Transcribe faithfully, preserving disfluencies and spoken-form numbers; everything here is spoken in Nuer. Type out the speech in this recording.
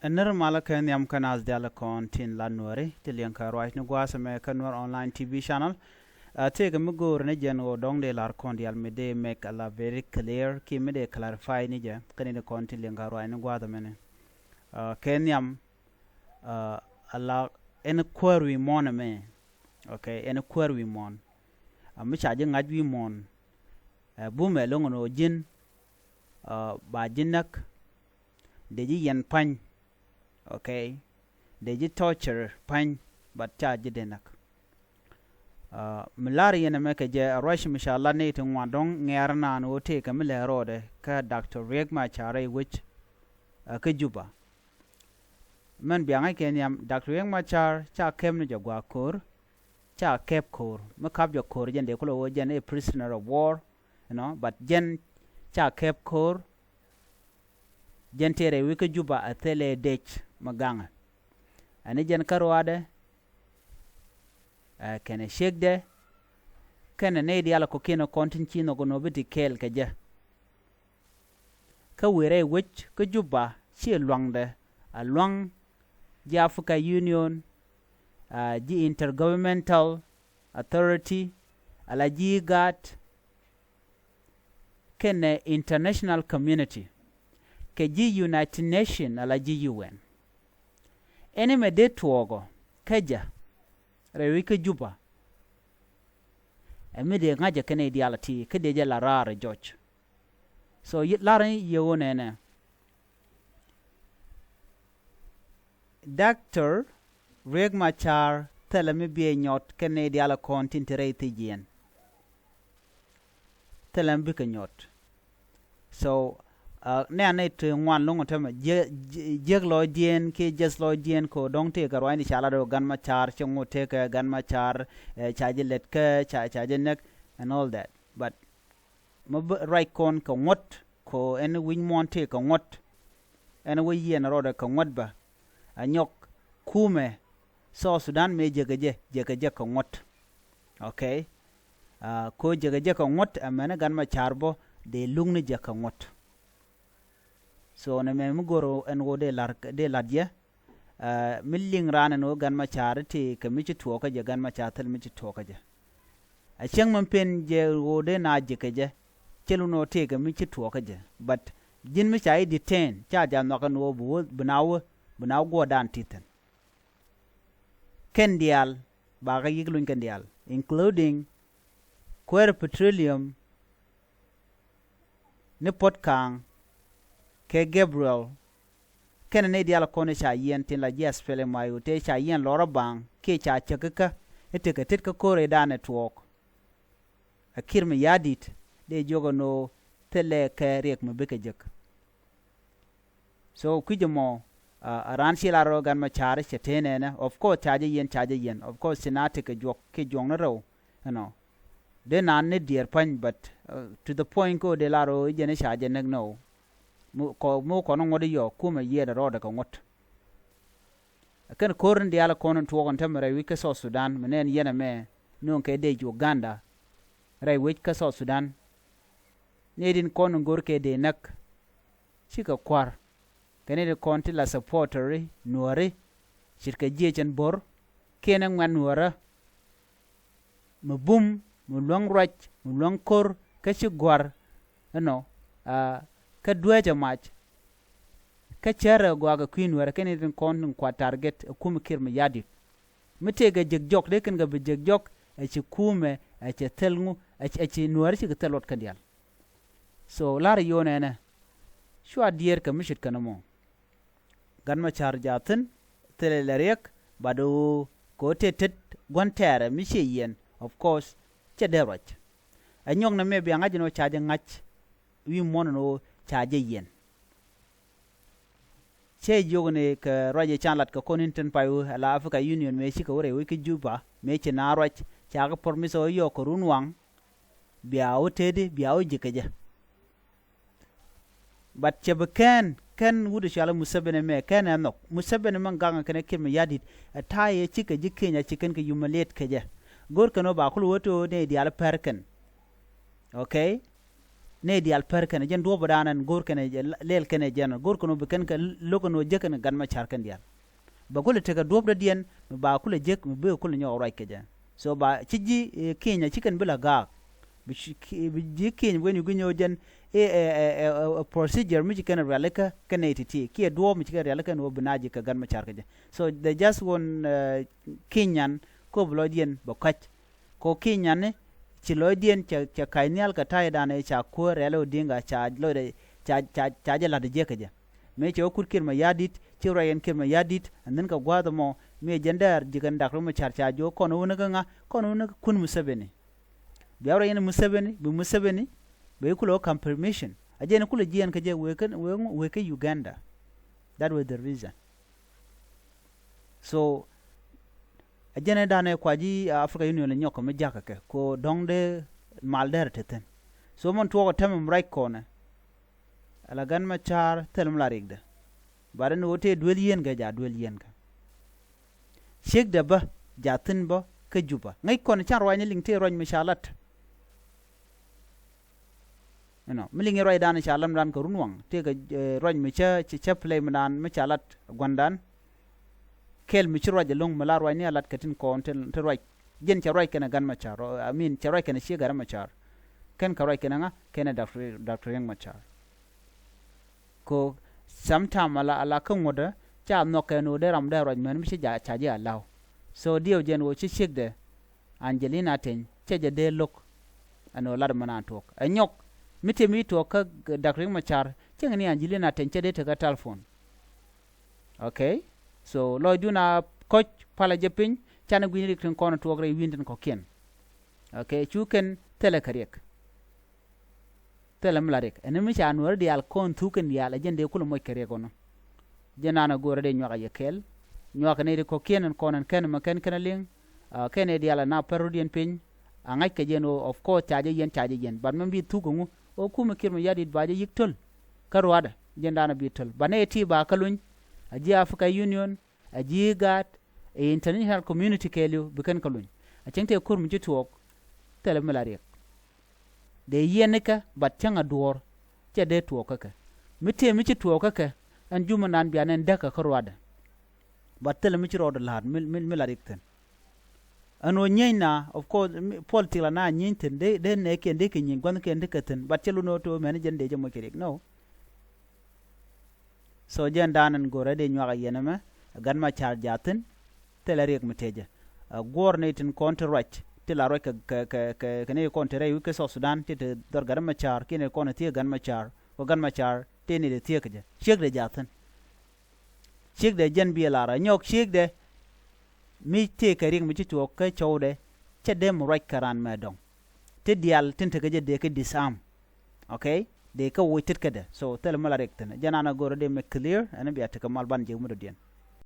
Ɛ nir malä kɛ nhiam kä naath diaal kɔn tin la Nuäri ti liɛŋ kɛ ruac ni gua̱a̱th ɛmɛ kä Nuer Online T V channel. Ɛ tëëkɛ mi go̱o̱r ni jɛn ɣöö dɔ̱ŋ dee la̱r kɔn diaal mi dee mɛk a la very clear kiɛ mi dee clarify ni jɛ kä ni kɔn ti liɛŋ kɛ ruac ni gua̱a̱th ɛmɛni. Ɛ kɛ nhiam, ɛ a la ɛn kuäär wi̱i̱ muɔ̱ɔ̱n ɛmɛ. Okay, ɛn kuäär wi̱i̱ muɔ̱ɔ̱n. Ɛ mi ca ji̱ ŋa̱c wi̱i̱ muɔ̱ɔ̱n. Ɛ bumɛ lo̱ŋ ɛn ɣöö ji̱n, ɛ ba ji̱ näk. Dee ji̱ yɛn pa̱ny. Okay. Dee ji̱ torture pa̱ny, but ca ji̱ dee näk. Ɛ mi la̱r yɛn ɛmɛ kɛ jɛ, ɛ ruac mi ca lat ni ti ŋuan dɔ̱ŋ ŋɛ̈r naan ɣöö tëëkɛ mi lɛ rɔɔdɛ kä Doctor Riek Machar rɛy wec, ɛ kä Juba. Mɛn bia ŋa̱c kɛ nhiam, Doctor Riek Machar ca kɛp ni jɛ gua̱a̱k ko̱r, ca kɛp ko̱r, mi kap jɛ ko̱r jɛn dee kulɛ ɣöö jɛn ɛ prisoner of war, you know, but jɛn ca kɛp ko̱r. Jɛn tëë rɛy wec kä Juba a thilɛ dec mi gaŋɛ. Ɛn ni jɛn kä ruaadɛ, ɛ kɛnɛ ciekdɛ, kɛnɛ nɛy diaal kɔ̱kiɛn kɔn tin ci nhɔk nɔ bi ti kɛɛl kɛ jɛ. Kä wëë rɛy wec kä Juba ciɛ luaŋdɛ, a luaŋ ji̱ Africa Union, ɛ ji̱ Intergovernmental Authority, a la ji̱ IGAD, kɛnɛ international community, kɛ ji̱ United Nation a la ji̱ U N. Ɛn ɛmɛ dee tuɔɔkɔ kä jɛ rɛy wec kä Juba. Ɛ mi dee ŋa̱cä kɛnɛ diaal ti kä dee jɛ la raar ɛ jɔc. So, la̱r in yɛ ɣöö nɛnɛ, Doctor Riek Machar thilɛ mi biɛ nyɔt kɛnɛ diaal kɔn tin te rɛy thi̱jiɛn. Thilɛ mi bikɛ nyɔt. So, ɛ nɛn ni ti ŋuan lo̱ŋ tämɛ, jiäk lɔcdiɛn kiɛ jiäth lɔcdiɛn kɛ ɣöö dɔ̱ŋ tëëkɛ ruacni ca lat ɣöö Gan Machar cɛ ŋot, tëëkɛ Gan Machar, ɛ ca ji̱ lät kä ca ji̱ näk and all that. But mi bi ruac kɔn kɛ ŋuɔ̱t, kɛ ɣöö ɛn wi̱c muɔ̱ɔ̱n tëëkɛ ŋuɔ̱t. Ɛn wec yiɛn rɔɔdɛ kɛ ŋuɔ̱t bä. A nyɔk kumɛ South Sudan mëë jekɛ jɛ, jekɛ jɛ kɛ ŋuɔ̱t. Okay. Ɛ kɛ ɣöö jekɛ jɛ kɛ ŋuɔ̱t, ɛ mɛni Gan Machar bä dee luk ni jɛ kɛ ŋuɔ̱t. So nɛmɛ mi go̱r ɛn ɣöö dee la̱r, dee la̱t yɛ. Ɛ mi liŋ raan ɛn ɣöö Gan Machar ti kɛ mi ci tuɔɔkä jɛ, Gan Machar thil mi ci tuɔɔkä jɛ. A cäŋ min pen jɛ ɣöö dee na ji̱ kɛ jɛ, cil wun ɣöö tëëkɛ mi ci tuɔɔkä jɛ. But ji̱n mi ca i̱ detain, ca ja̱ nhɔak ɛn ɣöö bi wä, bi na wä, bi na wä guɔ̱ɔ̱rdan ti thi̱n. Kɛn diaal, bakɛ yi̱k luny kɛn diaal, including Kuäär Petroleum, ni Puɔt Ka̱a̱ŋ, kɛ Gabriel, kɛnɛ nɛy diaal kɔn ca yiɛn tin la ji̱ SPLM-IO tëë ca yiɛn lɔrä baŋ kiɛ ca cäk kä, i̱ tekɛ tet kä ko̱r ëëdan ɛ tuɔɔk. A Kiir Mayardit dee jiök ɛn ɣöö thilɛ kɛ Riek mi bikɛ jek. So kui̱c ɛmɔ, ɛ raan ci lar rɔ Gan Machar cɛ tëë nɛnɛ. Of course ca jɛ yiɛn, ca jɛ yiɛn. Of course ci na tekɛ juɔk kiɛ juɔk ni rɛw, you know. Dee naan ni diɛɛr pa̱ny, but, ɛ, to the point kä dee lar rɔ i̱ jɛn i̱ ca jɛ näk nɔ. Mi kɔ, mi kɔn ŋuɔ̱t i̱ yɔ kumɛ yiɛɛdɛ rɔɔdɛ kɛ ŋuɔ̱t. Ɛ kɛn ko̱r in diaal kɔn in tuɔɔk in tämɛ rɛy wec kä South Sudan, mi nɛn yɛn ɛmɛ, nööŋ kɛ dec Uganda rɛy wec kä South Sudan. Nɛy din kɔn in go̱r kɛ dee näk, cikɛ kua̱r. Kɛ nɛy din kɔn ti la supporteri Nuääri, ce̱tkɛ jiëc ɛn bo̱r, kiɛn ɛ ŋuɛ̈t Nuäärä. Mi bum, mi luäŋ ruac, mi luäŋ ko̱r, kä ci gua̱r, you know, kä dueecä mac. Kä cärɛ gɔaa kɛ kui̱ Nuäärä kɛn i̱ tin kɔn tin kua target ɛ kumɛ Kiir Mayardit. Mi tëëkɛ jek jɔk dee kɛn kɛ bi jek jɔk, ɛ ci kumɛ, ɛ cɛ thil ŋu, ɛ ci, ɛ ci Nuäärä cikɛ thil luɔt kɛn diaal. So la̱rä yo̱o̱ nɛnɛ, cua diɛɛr kɛ mi ce̱tkɛ nɔmɔ. Gan Machar jaathin, thilɛ lɛ Riek, but ɣöö kɛ ɣöö tëë tet gua̱n tɛɛrɛ mi ciɛ yiɛn, of course, cɛ dee ruac. Ɛ nyɔk nɛmɛ bia ŋa̱c ɛn ɣöö ca jɛ ŋa̱c wi̱i̱ muɔ̱ɔ̱n ɛn ɣöö ca jɛ yiɛn. Cɛ jiök ni kɛ ruac ɛ can lat kɛ kɔn in tin pay ɣöö ala Africa Union mëë cikɛ wä rɛy wec kä Juba, mëë ci na ruac, ca kɛ promise ɣöö yɔɔk kɛ run waŋ, bia wä tëëdi, bia wä ji̱ kɛ jɛ. But cɛ bi kɛn, kɛn wut i̱ cɔal i̱ Museveni mɛ, kɛn ɛ nhɔk. Museveni mɛ gaŋɛ kɛn ɛ Kiir Mayardit, ɛ ta̱a̱ yɛ cikɛ ji̱ Kenya ci kɛn kɛ humiliate kɛ jɛ. Go̱r kɛn ɔ ba kul wä ti ɣöö nɛy diaal pɛr kɛn. Okay? Nɛy diaal pär kɛnɛ jɛn duɔ̱ɔ̱p ɛ da̱a̱n ɛn go̱o̱r kɛnɛ lɛl kɛnɛ jɛn go̱o̱r kɛn ɣöö bi kɛn kɛ lo̱k kɛn ɣöö jek kɛn Gat Macar kɛn diaal. Bɛ kulɛ tekɛ duɔ̱ɔ̱p dɔ̱diɛn mi ba kulɛ jek mi bi kulɛ nyɔk ruac kɛ jɛ. So ba ci ji̱ Kenya ci kɛn bi la gaak. Bi ji̱ Kenya bi kɛn yuk gui̱ny ɣöö jɛn ɛ procedure mi ci kɛn rialikä kɛn nɛy ti̱ti̱ kiɛ duɔ̱ɔ̱p mi ci kɛn rialikä kɛn ɣöö bi na ji̱ kɛ Gat Macar kɛ jɛ. So they just want Kenyan kööp lɔcdiɛn bɛ kɔ̱c. Kɛ ɣöö Kenyani ci lɔcdiɛn cɛ ka̱c nhial kɛ ta̱ydan ëë ca kuäär rɛl ɛ Odinga ca lɔcdɛ ca jɛ la̱t jiäk kɛ jɛ. Mëë cɛ wä kut Kiir Mayardit ci ruac ɛn Kiir Mayardit and then kɛ gua̱a̱th ɛmɔ mëë jɛn dɛɛr ji̱ kɛn Dak Riek Macar ca jiök kɔn wä ni kä ŋa kɔn wä ni kä kun Museveni. Bia ruac ɛn Museveni bi Museveni bɛ kulɛ wä ka̱m permission a jɛn kulɛ jiɛɛn kɛ jɛ wëë kä Uganda. That was the reason. So a jɛn ɛ danɛ kua ji̱ Africa Union lɛ nyɔk kɛ mi jakä kɛ ko dɔ̱ŋ dee mal dɛr te thi̱n. So mɛn tuɔɔk ɛ tɛmɛ mi ruac kɔnɛ. Ala Gat Macar thil mi la rikdɛ. Bat ɛn ɣöö tëë duel yieen kɛ ja duel yieen kɛ. Ciekdɛ bä ja thi̱n bä kä Juba ŋäc kɔn can ruacni liŋ tëë ruac mi ca lat. Inɔ mi liŋ i̱ ruacdan ca lamdan kɛ run waŋ tëëkɛ ruac mi cä cä play mi daan mi ca lat gua̱ndan. Kɛl mi ci ruac ɛlɔ̱ŋ mi la ruacni a lat kɛ tin kɔn ti ruac. Jɛn cɛ ruac kɛnɛ Gat Macar I mean cɛ ruac kɛnɛ ciek Gat Macar. Kɛn kɛ ruac kɛnɛ ŋa kɛnɛ Dak Riek Macar. Ko sometime ala ala kä ŋuɔ̱tdä ca nhɔk kɛn ɣöö dee ram dee ruac mɛn mi ci ca ji̱ a la̱w. So diɛw jɛn ɣöö ci ciekdɛ Angelina Teny cɛ jɛ dee lo̱k. Ɛn ɣöö lat mɛ naan tuɔɔk ɛ nyɔk mi tëë mi tuɔɔk kä Dak Riek Macar cieŋ ni Angelina Teny cɛ dee tekä telephone. Okay. So lɔcdun a kɔc palä jɛ piny canɛ gui̱ni rik tin kɔn tuɔɔk rɛy wi̱n tin kɔ̱kiɛn. Okay cu kɛn thilɛ kɛ riɛk. Thilɛ mi la riɛk ɛn mi ca nuɔ̱ɔ̱ri diaal kɔn thuk kɛn diaal ɛ jɛn dee kulɛ moc kɛ riɛk ɣɔnɔ. Jɛn naan ɛ go̱o̱rä dee nyuak a yɛ kɛɛl. Nyuak kɛ nɛy ti kɔ̱kiɛn ɛn kɔn ɛn kɛn mɛ kɛn kɛn a liŋ. Kɛn ɛ diaal ɛ na pɛr rɔ̱diɛn piny. A ŋa̱c kɛ jɛn ɣöö of course ca jɛ yɛn ca jɛ yɛn but mɛn bi thuk kɛ ŋu ɣöö kumɛ Kiir Mayardit ba jɛ yi̱k töl. Kä ruaadɛ jɛn daanɛ bi töl but nɛy ti ba kä luny. A ji̱ Africa Union a ji̱ gaat ɛ international community kɛɛliw bi kɛn kä luny. A cäŋ tëë ko̱r mi ci tuɔɔk. Thilɛ mi la riɛk. Dee yiɛn nikɛ but cäŋ a duɔ̱ɔ̱r. Cɛ dee tuɔɔk kä kɛ mi tëë mi ci tuɔɔk kä kɛ. Ɛn jumɛ naan bia nɛn däk kɛ kä ruaadɛ. But thilɛ mi ci rɔɔdɛ la̱a̱t mi la rik thi̱n. Ɛn ɣöö nyieny na of course politik la na nyieny thi̱n dee nɛɛkiɛn dee kɛ nyieny gua̱thkiɛn dee kɛ thi̱n but cɛ lun ɣöö to̱ mɛn jɛn dee jɛ moc kɛ rik no. So jɛn da̱a̱n ɛn go̱rɛ dee nyuak a yɛn ɛmɛ. Gat Macar jaathin. Thilɛ riɛk mi tëë jɛ. Guɔ̱ɔ̱r ni tin kɔn ti ruac ti la ruac kɛ kɛ kɛ kɛ ni kɔn ti rɛy wi̱c kä South Sudan ti ti dhɔr Gat Macar kiɛ ni kɔn ti thiek Gat Macar kɔ Gat Macar ti ni ti thiek kɛ jɛ ciekdɛ jaathin. Ciekdɛ jɛn bi lar a nyɔk ciekdɛ. Mi tëë kɛ riɛk mi ci tuɔɔk kä cɔwdɛ. Cɛ dee mi ruac kɛ raan mɛ dɔ̱ŋ. Ti diaal tin tekɛ jɛ dee kɛ disarm. Okay. Dee kä woc tet kädɛ so thilɛ mi la riɛk thi̱n jɛn an a go̱o̱rä dee mɛ clear ɛn bia tekɛ mal ban jek mi dɔ̱diɛn.